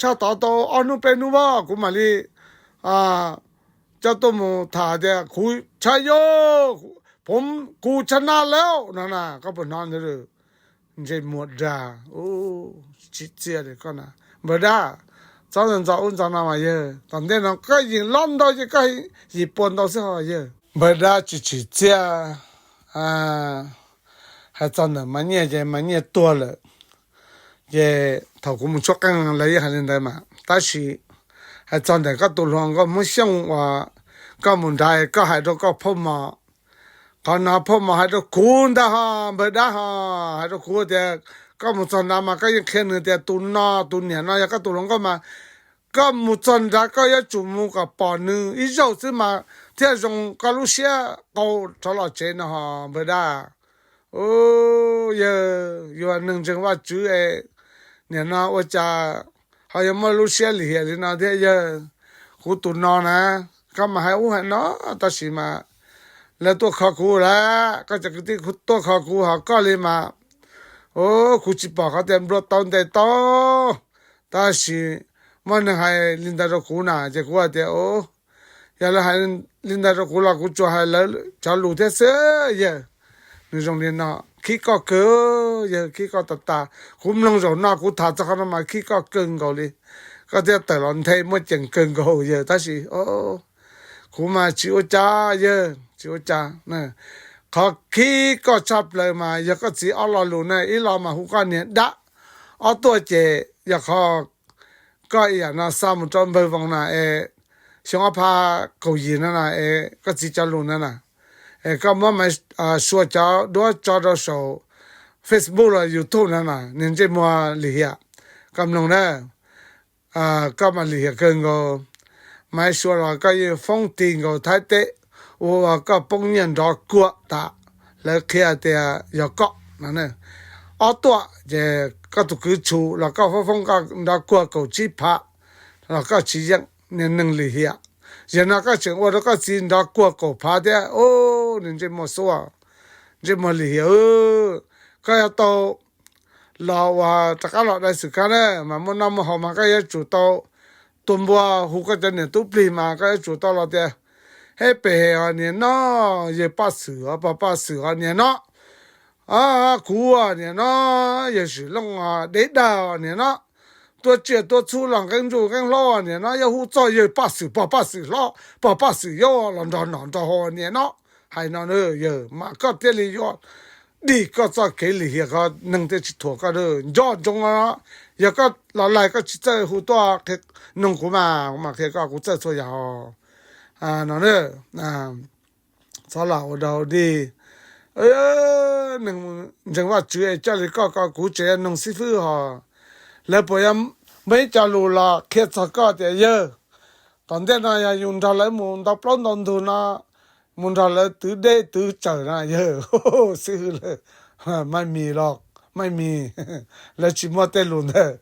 Tshaj tod tau ob hnub peb hnub as kuv mam li coj tuaj mus tham tias kuv tshaj yau, kuv tshaj na lawm no na, koj puas hnov ntawd? Ntsej muag dag, tsis txiaj li koj na. Npawg dab, txhob ntxo ub ntxo no mas yawg, tom ntej no koj yeem lob ntau ces koj yeem pua ntau xwb ho yawg. Npawg dab tsis tsim txiaj, hais txog ntawm Maiv Nyiaj ces Maiv Nyiaj tuag lawm. Ces thaum kuv mus tshuab qeej lawv yeej hais li ntawd mas, tab sis hais txog ntawm koj tus hluas nkauj Hmoob Xyooj uas koj mus nrad koj hais rau koj phauj Mos, qhov no phauj Mos hais rau kuv ntag ho, npawg dab ho, hais rau kuv tias koj mus txog nrad mas koj yeej qhia nws tias tus no tus niam no yog koj tus hluas nkauj mas koj mus txog nrad koj yuav tsum mus kom pom nws ib zaug xwb mas thiaj zoo koj lub siab qau rov los tsev no ho npawg dab. Yawg, yus neeg ntseeg Vajtswv es nim no ua cas ho yuav muaj lub siab lim hiam li no thiab yawg? Kuv tus no na, koj mas hais ub hais no, tab sis mas lawv tuaj kho kuv lawm, koj cov kwv tij tuaj kho kuv ho koj li mas, kuv tsis pom qhov tias nplua tau ntes tau. Tab sis muaj neeg hais li ntawd rau kuv na ces kuv hais tias, yog lawv hais li ntawd rau kuv los kuv tsuas hais lawv cov lus thiab xwb yawg. Nws zoo li no, khib koj kawg yawg, khib koj tas tas. Kuv mloog zaum no kuv tham txog qhov no mas khib koj kawg nkaus li. Koj thiaj tawm los nthe muaj ceem kawg nkaus yawg, tab sis kuv mas tsis ua cas yawg, tsis ua cas. Qhov khib koj tshaj plaws mas yog koj txiv ob lo lus na, ib lo mas hu koj niag dab, ob tuaj ces yog qhov koj ib yam no xa mus rau npawg Voos na es xyoo ob phav kaum yim no na es koj txiv cov lus ntawd na es koj muab Maiv Sua cov duab tso rau saum Facebook los YouTube no na, niag ntsej muag lim hiam, koj mloog na. Koj mas lim hiam kawg nkaus. Maiv Sua los koj yeej foob ti nkaus Thaib teb, ua koj poob nyiaj nrov kuag tas, lawv qhia tias yog koj no. Ob tuaj ces koj tus kwv Tshum los koj foob foob koj nrov kuag kaum tsib phav los koj tsis yeej, niag neeg lim hiam. Yog no koj tseem ua rau koj txiv nrov kuag kaum phav thiab, niag ntsej muag xuab, ntsej muag lim hiam. Koj yuav tau los uas rov qab los dai xwm kab na mas muaj noj muaj haus mas koj yuav tsum tau tua npua hu koj cov niam tub plig mas koj yuav tsum tau los tias, Hej pem os niam no, yawg Paj Xwm os, pog Paj Xwm os niam no, kuv niam no, yawg Swm Looj os, deb dag os niam no, tuaj tsiaj tuaj txhu los nqeeb ntsuj nqeeb hlaub niam no, yuav hu txog yawg Paj Xwm, pog Paj Xwm hlob, pog Paj Xwm yau los nrog nom nrog haus niam no. Hais no yawg mas koj thiaj li yuav dim koj txoj kev lim hiam ko, neeg thiaj tsis thuam koj. Nco ntsoov no, yog koj los laig koj tsis txawj hu tuaj noog kuv mas kuv mam qhia koj, kuv txawj txhua yam. No, txhob lam ua dog dig. Neeg ntseeg Vajtswv es coj li koj ko kuv tseem yog noog xib fwb hos. Lawv puas yog muaj ib co lus los qhia txog koj tias yawg, tom ntej no yog yus nrog lawv mus ntau plaub ntau ntug no, mus nrog lawv twv deb twv tsawm na yawg, xib hwb lawm, maj mis los maj mis, lawv tsis muaj tej lus ntawd.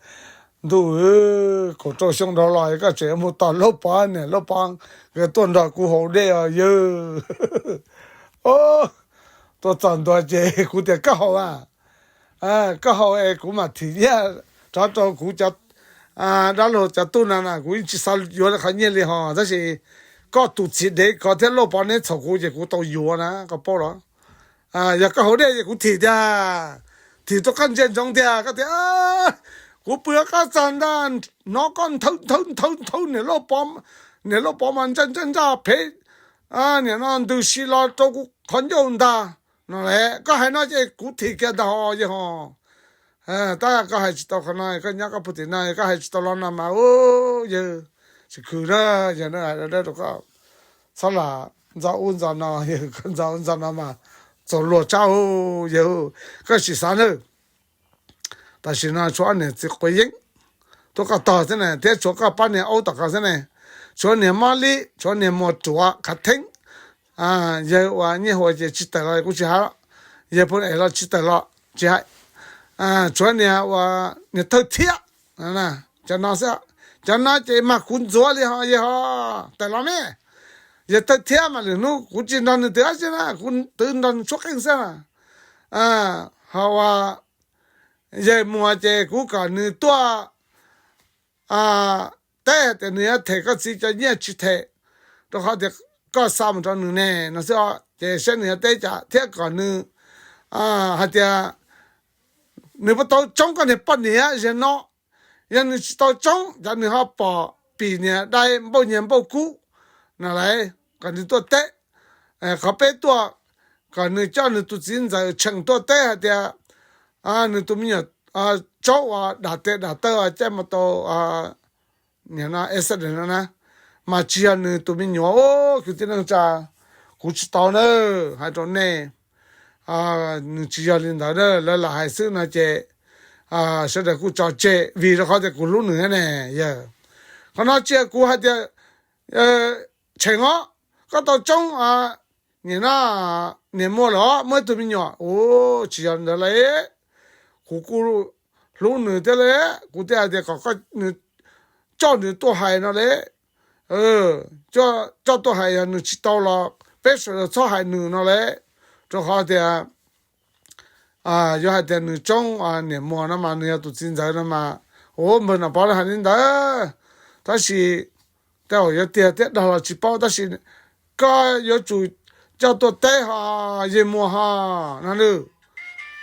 Ntuj, kaum rau xyoo dhau los koj tseem mus tos Lauj Pov niam Lauj Pov nkawd tuaj nrog kuv haus dej os yawg. Tuaj txog ntua ces kuv tias koj haus a, koj haus es kuv mam thim nyiaj rov rau kuv cov dab laug cov tub na na, kuv yeej tsis xav yuav qhov nyiaj li hos, tab sis koj tus txiv dev ko thiab Lauj Pov neb txhom kuv ces kuv tau yuav na, koj paub los? Yog koj haus dej ces kuv thim tiag, thim rau koj ntsia ntsoov tiag, koj tias kuv pw qab txag ntag, hnov koj nthawv nthawv nthawv nthawv niam Lauj Pov, niam Lauj Pov mas ntsaj ntsaj ntsaj phem, niam no ntws si los rau kuv qhov ncauj ntag no las. Koj hais no ces kuv thim kiag ntag hos yawg hos. Tab koj hais tsis tau qhov no, koj nyob koj puag tim no koj hais tsis tau los no mas, yawg tsis khwv na, yawg na hais rau koj, txhob lam ntxo ub ntxo no, yawg koj ntxo ub ntxo no mas txaus luag tshaj yawg, koj sim xav nawb. Tam sim no tshuav ob niam txiv quav yeeb tuaj koj tog xwb ne, thiab tshuav koj pab niag aub tom koj xwb ne, tshuav niag Mob Lib, tshuav niag Muas Ruam Khav Theeb, yawg uas Nyiaj Huas ces tsis tawm los kuv tsis hais, yawg Phooj Es los tsis tawm los tsis hais, tshuav niag uas niag Thawj Thiab, cov no xwb, cov no ces mas kuv ntxuav li hos yawg hos, tawm los me. Yawg Thawj Thiab mas lwm hnub kuv tsis nrog nws twv dab tsi na, kuv twv nrog nws tshuab qeej xwb na. Ho uas yawg Muas ces kuv kom nws tuaj teb hais tias nws yuav them koj txiv cov nyiaj tsis them, rau qhov tias koj xa mus rau nws ne no xwb os, ces saib nws yuav teb cas thiab kom nws hais tias nws puas tau tsoob koj niag poj niam ziag no. Yog nws tsis tau tsoob ces nws ho pom pim niag dai npauj nyiag npauj kub no las, kom nws tuaj teb. Qhov peb tuaj, kom nws coj nws tus txiv ntxawm Tsheem tuaj teb hais tias nws tus me nyuam tsaub uas dam tes dam taw caij mus tau niag no accident no na, mas tsis yog nws tus me nyuam. Kwv tij neej tsa, kuv tsis tau na, hais rau nej, nws tsis yog li ntawd na, lawv lam hais xwb no ces sawv daws kuj tso tseg vim rau qhov tias kuv hlub nws ne yawg. Qhov no tsis yog kuv hais tias Tsheem os, koj tau tsoob niag no, niag Muas los muaj ib tug me nyuam, tsis yog ntawd las. Kuv kuj hlub nws thiab las, kuv thiaj hais tias kom nws coj nws tuaj hais no las. Coj tuaj hais, yog nws tsis tau los peb sawv daws txhob hais nws no las, rau qhov tias yuav hais tias nws tsoob niam Muas no mas nws yog tus txiv ntxawm no mas, ua npawg Nom Pov hais li ntawd. Tab sis tej zaum yuav tiag thiab dag los tsis paub, tab sis koj yuav tsum coj tuaj teb ho, yawg Muas ho no nawb.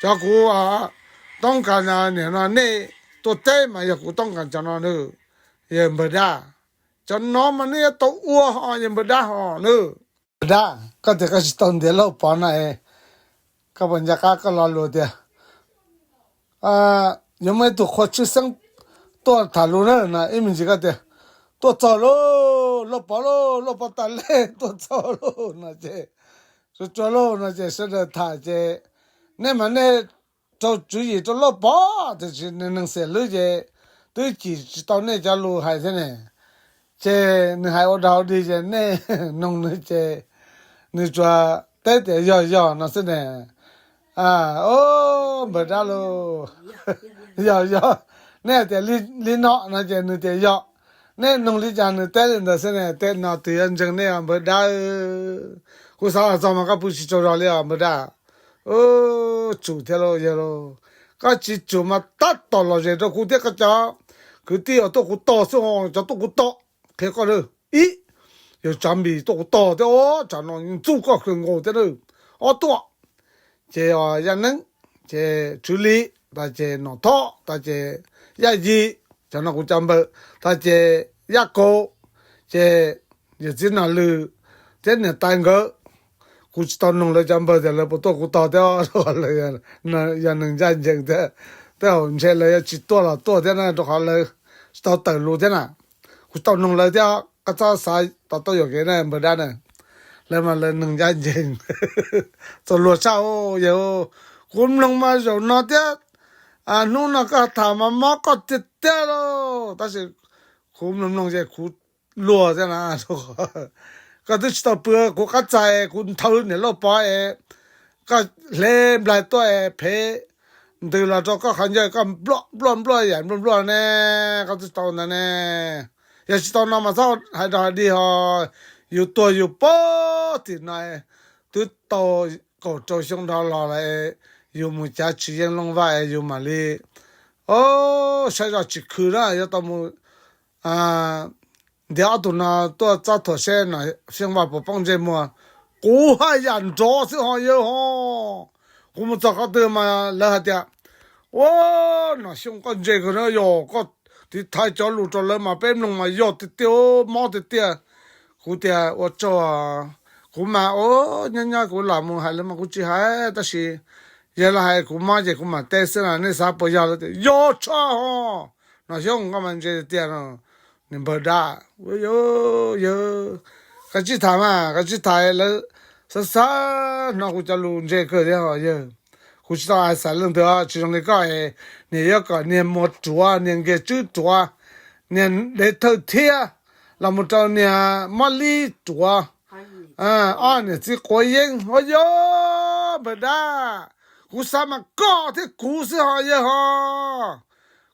Cov kuv toob kas niam no nej tuaj teb mas yog kuv toob kas cov no nawb, yawg npawg dab. Cov no mas nej yuav tau ua ho yawg npawg dab ho nawb. Npawg dab, koj tias koj tsis tau ntiav Lauj Pov na, koj puas nco qab koj lo lus tias yuav muaj ib tug qhua tshwj xeeb tuaj tham lus na no, ib me ntsis koj tias tuaj txog lauj, Lauj Pov lauj, Lauj Pov tas lej tuaj txog lauj no ces, tsuag tsuag lauj no ces sawv daws tham ces nej mas nej rau tswv yim rau Lauj Pov tiam sis nws neeg xiam hlwb ces twb cim tsis tau nej cov lus hais thiab ne. Ces nws hais ua dog ua dig ces nej noog nws ces nws tsuas teb tias yog yog no xwb ne. O, npawg dab lauj, yog yog, nej hais tias li no no ces nws tias yog. Nej noog li cas nws teb li ntawd xwb ne. Tej no twb yuav ntseeg nej os npawg dab. Kuv xav los txog mas koj pw tsis tsaug zog li os npawg dab. Tsum thiab lauj yawg lauj, koj tsis tsum mas tab tom lom zem rau kuv thiab koj cov kwv tij uas tuaj kuv tog xwb, cov tuaj kuv tog. Qhia koj na, ib, yog Tsav Npis tuaj kuv tog thiab, o, tsam no ntxub koj kawg nkaus thiab na. Ob tuaj ces Yaj Neeb, ces Tswv Lis, tas ces Nom Thob, tas ces Yaj Yim, cov no kuv cov npawg, tas ces Yaj Kaus, ces yawm txiv Nom Lwm thiab niam tais nkawd. Kuv tsis tau noog lawv cov npawg tias lawv puas tuaj kuv tog thiab, yog neeg ncaj ncees thiab, tej zaum ntshe lawv yuav tsis tuaj los tuaj thiab na, rau qhov lawv tsis tau tawm lus thiab na. Kuv tsis tau noog lawv thiab, koj txhob xav tau tuaj yuam kev na npawg dab na. Lawv mas lawv neeg ncaj ncees. Txaus luag tshaj yawg. Kuv mloog mas zaum no thiab hnub no koj tham mas mob koj tiag tiag lauj, tab sis kuv mloog mloog ces kuv luag thiab na. Koj twb tsis tau pw kuv qab txais, kuv nthawv niam Lauj Pov es koj hle nplaig tuaj es phev ntws los rau koj qhov ncauj, koj npluaj npluaj npluaj yam npluaj npluaj ne, koj twb tau ntawd ne. Yog tsis tau no mas txhob hais rau hais dig ho, yus tuag yus poob tim no, twb tau kaum rau xyoo dhau los lawm, yus mus cav tsis yeej looj vaj es yus mam li Saib zoj tsis khwv na, yuav tau mus ntiav ob tug no tuaj txob thuam seb Nom Xyooj Vaj puas poob ntsej muag. Kuv haj yam nrov xwb ho yawg ho. Kuv mus txog qhov twg mas lawv hais tias, ua, Nom Xyooj koj ntse kawg na yog koj tiv thaiv cov lus rau lawv mas peb mloog mas yog tiag tiag, mob tiag tiag. Kuv tias ua tsaug, kuv mas ua nyob nyob kuv lam mus hais lawv mas kuv tsis hais tab sis yog lawv hais kuv mob ces kuv mam teb xwb na, nej xav puas yog? Lawv tias yog tshaj ho, Nom Xyooj koj mas ntse tiag tiag no. Niag npawg dab, yawg, koj tsis tham mas koj tsis tham, lawv xav xav hnov kuv cov lus ntse kawg thiab ho yawg. Kuv tsis tau hais xav leej twg, tsis zoo li koj, niag yuav kom niag muam ruam, niag nkiag tswb ruam, niag dev thawj thiab, los mus rau niag mob lib ruam, ob niam txiv quav yeeb, ua yog npawg dab. Kuv xav mas koj thiab kuv xwb ho yawg ho.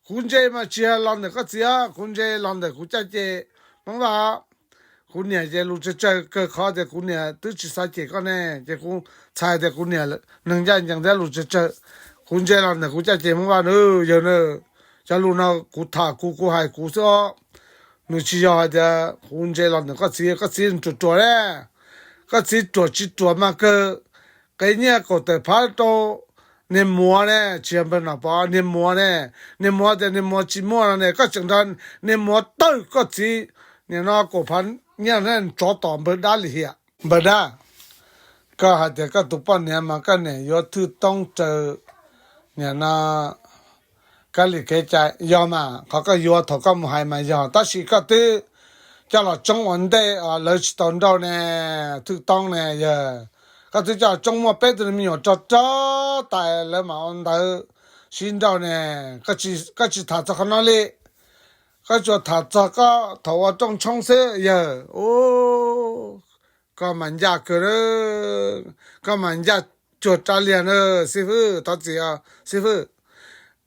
Kuv ntse mas tsis yog los ntawm koj txiv, kuv ntse los ntawm kuv caj ces Hmoob Vaj. Kuv niam ces lus tsawg tsawg kawg qhov tias kuv niam twb tsis xav cem koj ne, ces kuv txhais tias kuv niam neeg ncaj ncees thiab lus tsawg tsawg. Kuv ntse los ntawm kuv caj ces Hmoob Vaj na yawg na. Cov lus no kuv tham kuv, kuv hais kuv xwb os. Nws tsis yog hais tias kuv ntse los ntawm koj txiv, koj txiv ruam ruam ne. Koj txiv ruam tsis ruam mas kawg, qev nyiaj kaum tawm phav rau niag muam ne, tsis yog npawg Nom Pov, niag muam ne. Niag muam tias niag muam tsis muaj no ne, koj tseem nrog niag muam tawg koj txiv, nim no kaum phav nyiaj tsov tom npawg dab li hiam. Npawg dab, koj hais tias koj tus poj niam mas koj niam yuav thwj toob raws nim no kab li kev cai, yog mas qhov koj yuav thaum koj mus hais mas yog, tab sis koj twb coj los tsoob ua ntej lawv tsis tau nrauj ne, thwj toob ne yawg. Koj twb coj los tsoob muaj peb tug me nyuam rog rog tas lawv mam ua ntawv sib nrauj ne. Koj tsis tham txog qhov no li, koj tsuas tham txog koj thaum ua rooj tshoob xwb yawg. Koj mas ncaj kawg, koj mas ncaj cuag rab liag na. Xib fwb thov txim, xib fwb,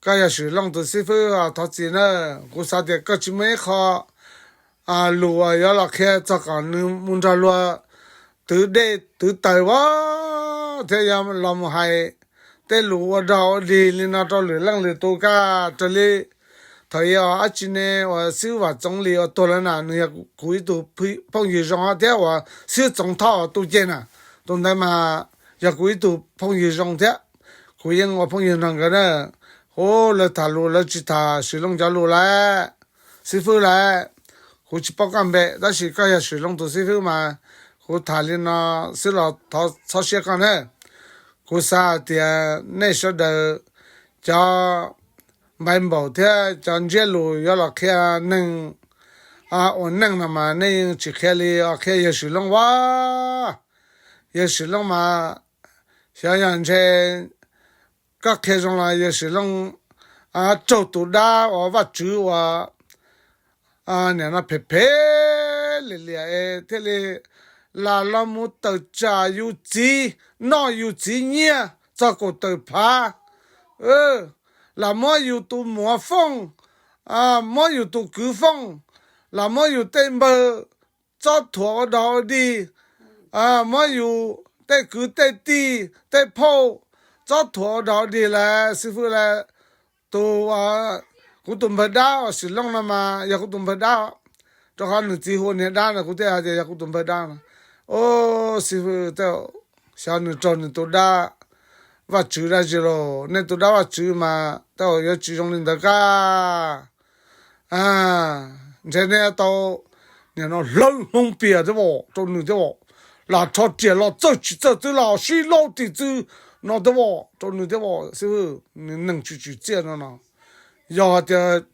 koj yog Swm Looj tus xib fwb thov txim na. Kuv xav tias koj tsis muaj ib qho lus uas yuav los qhia txog kom nws mus nrog luag twv dej twv taws a, thiab yuav los mus hais tej lus ua dog ua dig li no rau lwm leej lwm tus kaj raws li thaum ub dab tsi ne uas xib fwb Vam Txoov Lis uas tuag lawm na, nws yog kuv ib tug phooj ywg zoo thiab uas xib fwb Txoov Thoj uas tu ceg na, tus ntawd mas yog kuv ib tug phooj ywg zoo thiab. Kuv yeej ua phooj ywg nrog nkawd na. Hu, lawv tham lus lawv tsis tham Swm Looj cov lus lawm, xib fwb lawm. Kuv tsis paub koj npe tab sis koj yog Swm Looj tus xib fwb mas kuv tham li no xwb los thov txhob siab koj na. Kuv xav hais tias nej sawv daws cov npai npaum thiab cov ntsiab lus yuav los qhia neeg ua neej no mas nej yeej tsis qhia li, qhia yawg Swm Looj a. Yawg Swm Looj mas xyov yog ntshe koj qhia zoo los yawg Swm Looj raug tus dab uas Vajtswv uas nim no phem phem li liam es thiaj li lam los mus tawm tsam yus txiv, noj yus txiv nyiaj txog kaum tawm phav, lam muab yus tus muam fooj, muab yus tus kwv fooj, lam muab yus tej npawg txob thuam ua dog ua dig, muab yus tej kwv tej tij tej phauj txob thuam ua dog ua dig lawm xib fwb lawm. Tus, kuv tus npawg dab uas Swm Looj no mas yog kuv tus npawg dab, rau qhov nws txiv hu niag dab no kuv thiaj hais tias yog kuv tus npawg dab no. Xib fwb, xyov nws raug nws tus dab Vajtswv dab tsi los, nej tus dab Vajtswv mas tej zaum yuav tsis zoo li ntawd kaj. Ntshe nej tau nim no hlawv hmoov pias thiab os rau nws thiab os, lam rho riam los txawj tsis txawj twb los sib laub tis txwv no thiab os rau nws thiab os xib fwb. Nws neeg tsis tsim txiaj no no, yog hais tias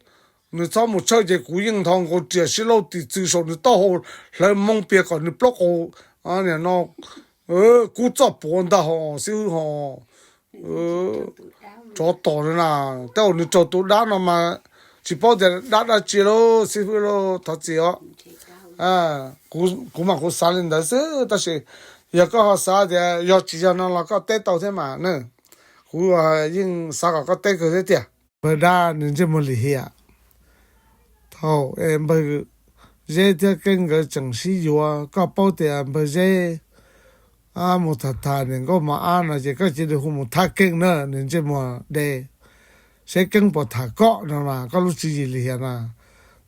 nws txhob mus tshawb ces kuv yeej ntho nkaus riam sib laub tis txwv saum nws taub hau, hlawv hmoov pias kom nws plaub qau nim no kub txoj puav ntag ho xib fwb ho. Tsov tom na, tej zaum nws raug tus dab no mas tsis paub tias dab dab tsi lauj xib fwb lauj, thov txim os. Kuv mas kuv xav li ntawd xwb tab sis yog koj ho xav tias yog tsis yog no los koj teb tau thiab mas na. Kuv yeej xav kom koj teb kawg thiab tiag. Npawg dab nws ntsej muag lim hiam. Thaum npawg Zeb thiab Keeb nkawd tseem sib yuav, koj paub tias npawg Zeb mus tham tham niam nkauj mos ab no ces koj cia li hu mus thab Keeb na, nws ntsej muag de. seb Keeb puas tham koj no mas, koj lub tswv yim lim hiam na.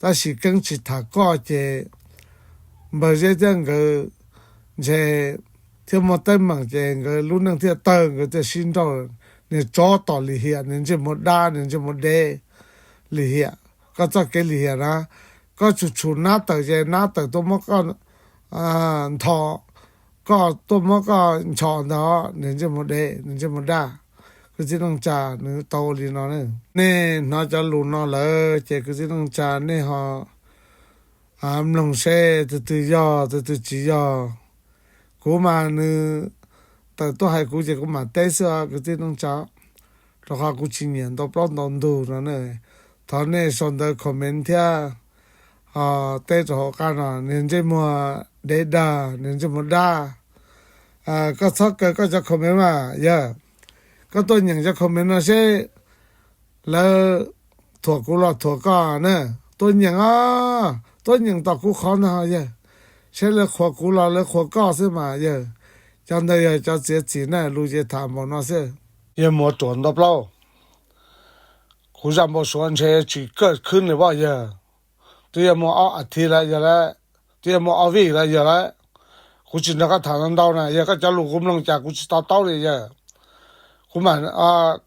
Tab sis Keeb tsis tham koj ces Npawg Zeb thiab nkawd ntshe thiab muaj teeb meem ces nkawd lub neej thiaj tawg, nkawd thiaj sib nrauj. Niag tsov tom lim hiam, niag ntsej muag dab, niag ntsej muag dev lim hiam, koj txoj kev lim hiam na, koj tshum tshum nab tawm ces nab tawm tuaj muab koj ntho, koj tuaj muab koj nchos ntag, niag ntsej muag dev, niag ntsej muag dab. Kwv tij neej tsa, nws tau ua li no ne. Nej hnov cov lus no lawm ces kwv tij neej tsa nej ho mloog seb tus twg yog tus twg tsis yog. Kuv mas nws tawm tuaj hais kuv ces kuv mam teb xwb os kwv tij neej tsa, rau qhov kuv tsis nyiam ntau plaub ntau ntug no ne. Thov nej sau ntawv comment thiab teb rau hauv qab no, niag ntsej muag dev dag, niag ntsej muag dab. Koj txhob kaw koj cov comment mas yawg, koj tuaj nyeem cov comment no seb lawv thuam kuv los thuam koj na. Tuaj nyeem os, tuaj nyeem tom kuv qhov ntag yawg, seb lawv qhuas kuv los lawv qhuas koj xwb mas yawg. Cov ntawd yog cov txiav txim na, lus ces tham npaum no xwb. Yawg muas ruam ntau plaub, kuv zaj npau suav ntshe tsis kawj khwb nws vaj yawg. Twb yog muaj ob as thiv lawm yawg lawm, twb yog muaj ob vij lawm yawg lawm. Kuv tsis nrog koj tham ntau na yawg, koj cov lus kuv mloog cas kuv tsis to taub li yawg. Kuv mam,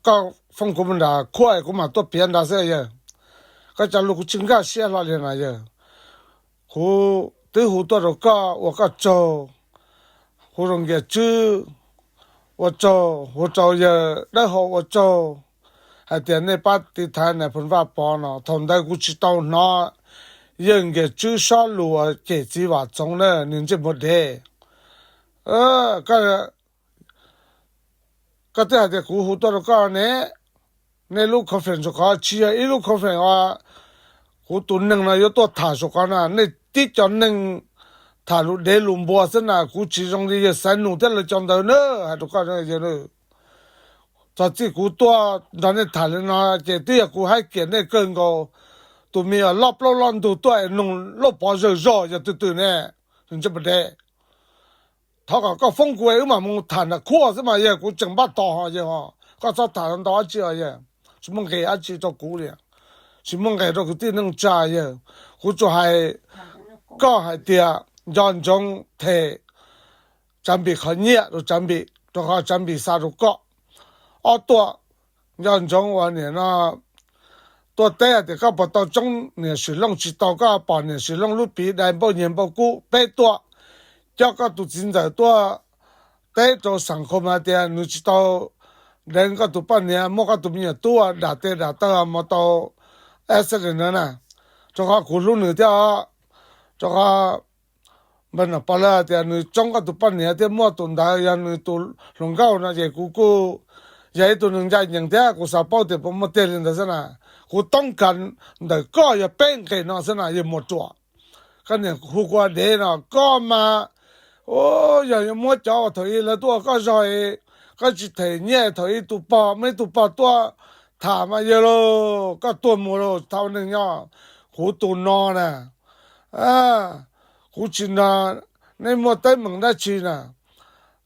koj fooj kuv mus nram khuaj kuv mam tuaj piav nrad xwb yawg. Koj cov lus kuv tsis nkag siab hlo li na yawg. Kuv twb hu tuaj rau koj ua koj tsaug, hu rau Nkias Tswb ua tsaug, hu rau yawg Dawb Hau ua tsaug, hais tias nej pab tiv thaiv nais phoo Vaj Pov no. Thaum ntawd kuv tsis tau hnov yawg Nkias Tswb sob lus uas cem txiv Vam Txoov na, niag ntsej muag dev. Koj twb hais tias kuv hu tuaj rau koj ne, nej lub conference saum qhov tsis yog ib lub conference uas kuv tus neeg no yuav tuaj tham saum qhov na. Nej tib co neeg tham lus dev lus npua xwb na, kuv tsis zoo li yawg Xaiv Nus thiab lawv cov ntawd na, hais rau koj yawg. Txog txij kuv tuaj nrog nej tham li no ces twb yog kuv haib kiam nej kawg nkaus. Tus me uas loj plaub loj ntug tuaj es noog lauj pov zawg zog yog twg twg ne, niag ntsej muag dev. Thov kom koj foob kuv wb mam mus tham nram khuaj xwb mas yawg, kuv tseem npaj tos ho yawg ho. Koj txhob tham ntau dab tsi os yawg, tsis muaj nqis dab tsi rau kuv li, tsis muaj nqis rau kwv tij neej tsa yawg. Kuv tsuas hais koj hais tias nco ntsoov them Tsav Npis qhov nyiaj rau Tsav Npis, rau qhov Tsav Npis xa rau koj. Ob tuaj nco ntsoov uas nim no tuaj teb hais tias koj puas tau tsoob niam Swm Looj tsis tau, koj pom niam Swm Looj lub piv dai npauj nyiag npauj kub. Peb tuaj coj koj tus txiv ntxawm tuaj teb rau xeem Khoo hais tias nws tsis tau deev koj tus poj niam, muab koj tus me nyuam tub dam tes dam taw mus tau accident na. Rau qhov kuv hlub nws thiab, rau qhov npawg Nom Pov lawv tias nws tsoob koj tus poj niam thiab muab tus ntawd yog nws tus hluas nkauj no ces kuv kuj yog ib tug neeg ncaj ncees thiab kuv xav paub tias puas muaj tiag li ntawd xwb na. Kuv toob kas ntawm koj yog peb nqes no xwb na yawg Muas Ruam. Koj niam hu kuv ua dev no koj mas, yog yuav muab cov uas thaum ub lawv tuaj ua koj zog, koj tsis them nyiaj thaum ub tus pog, muaj ib tug pog tuaj tham mas yawg lauj, koj tuag mus lauj, tsis tau ua neeg nyob. Kuv tus no na, kuv tsis nrog nej muaj teeb meem dab tsi na.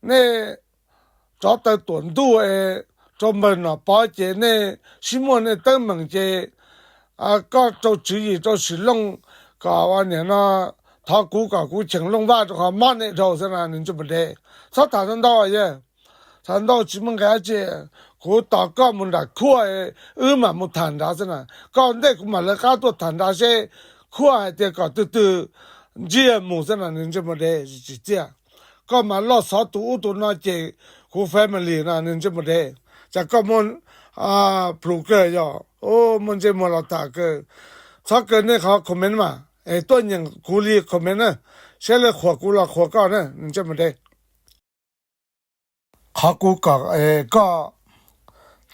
Nej rov taw tuam ntuj es rau npawg Nom Pov ces nej sib muaj nej teeb meem ces koj rau tswv yim rau Swm Looj kom ua niam no, thov kuv kom kuv cheem Looj Vaj rau qhov mob nej dhau xwb na, niag ntsej muag dev. Txhob tham ntau yawg, tham ntau tsis muaj nqis dab tsi. Kuv tos koj mus nram khuaj wb mam mus tham nrad xwb na. Koj ntej kuv mam lawv qab tuaj tham nrad seb khuaj hais tias kom twg twg ntsiag mus xwb na, niag ntsej muag dev tsis txiaj. Koj mas loj xov tus ub tus no cem kuv family no, niag ntsej muag dev. Cas koj muaj plhus kawg, yog muaj ntsej muag los tham kawg. Txhob kaw nej qhov comment mas es tuaj nyeem kuv li comment na, saib lawv qhuas kuv los qhuas koj na, niag ntsej muag dev. Qhov kuv kom koj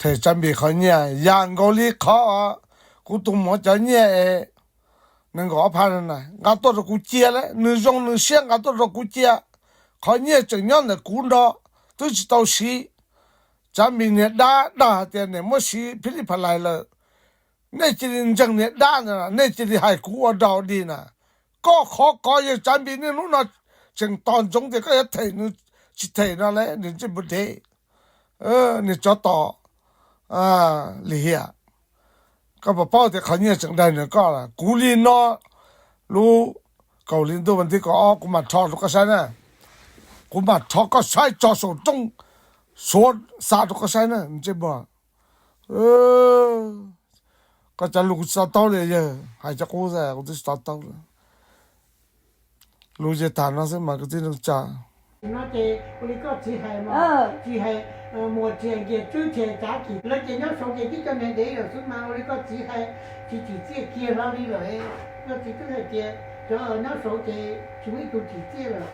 them Tsav Npis qhov nyiaj yam nkaus li qhov kuv tus muam cov nyiaj es nees nkaum ob phav no na, nqa tuaj rau kuv cia lawm, nws zoo nws siab nqa tuaj rau kuv cia. Qhov nyiaj tseem nyob ntawm kuv nrog, twb tsis tau siv. Tsav Npis niag dab dag hais tias niam muab siv phij lij pha lais lawm. Nej cia li ntseeg niag dab ntawd, nej cia li hais kuv ua dog dig na. Koj qhov kov yawg Tsav Npis niaj hnub no tseem tos ntsoov tias koj yuav them nws tsis them no lawm, niag ntsej muag dev, niag tsov tom lim hiam. Koj puas paub tias qhov nyiaj tseem daig ntawm koj lawm? Kuv li no, lub kaum hli ntuj vas thib kaum ob kuv mam rho rau koj saib na. Kuv mam rho koj saib tso saum rooj, suav xa rau koj saib na ntsej muag. Koj cov lus kuv tsis to taub li yawg, hais cov qub xwb kuv twb tsis to taub li. Lus yawg tham no xwb mas kwv tij neej tsa. No ces ua li koj txiv hais mas, tsis hais muag tsis hais nkiag tswb tsis hais tsav kim lawv ces nyob saud ces tib co neeg ntev lawm xwb mas ua li koj txiv hais, tsis tsim txiaj kiag hlo li lawm. Koj txiv twb hais tias cov nyob saud ces tsis muaj ib tug tsim txiaj lawm.